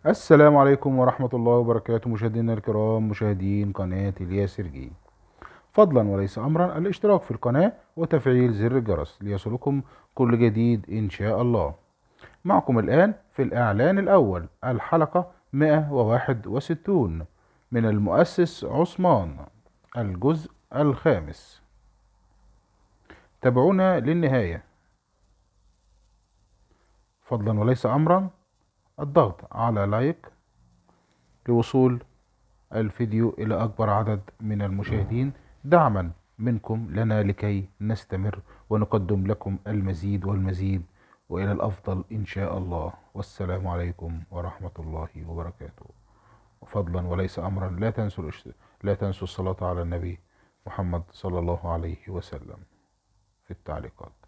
السلام عليكم ورحمة الله وبركاته مشاهدينا الكرام، مشاهدين قناة الياسرجي. فضلا وليس أمرا الاشتراك في القناة وتفعيل زر الجرس ليصلكم كل جديد إن شاء الله. معكم الآن في الإعلان الأول الحلقة 161 من المؤسس عثمان، الجزء الخامس. تابعونا للنهاية. فضلا وليس أمرا الضغط على لايك لوصول الفيديو إلى أكبر عدد من المشاهدين، دعما منكم لنا لكي نستمر ونقدم لكم المزيد والمزيد وإلى الأفضل إن شاء الله. والسلام عليكم ورحمة الله وبركاته. وفضلا وليس أمرا لا تنسوا الصلاة على النبي محمد صلى الله عليه وسلم في التعليقات.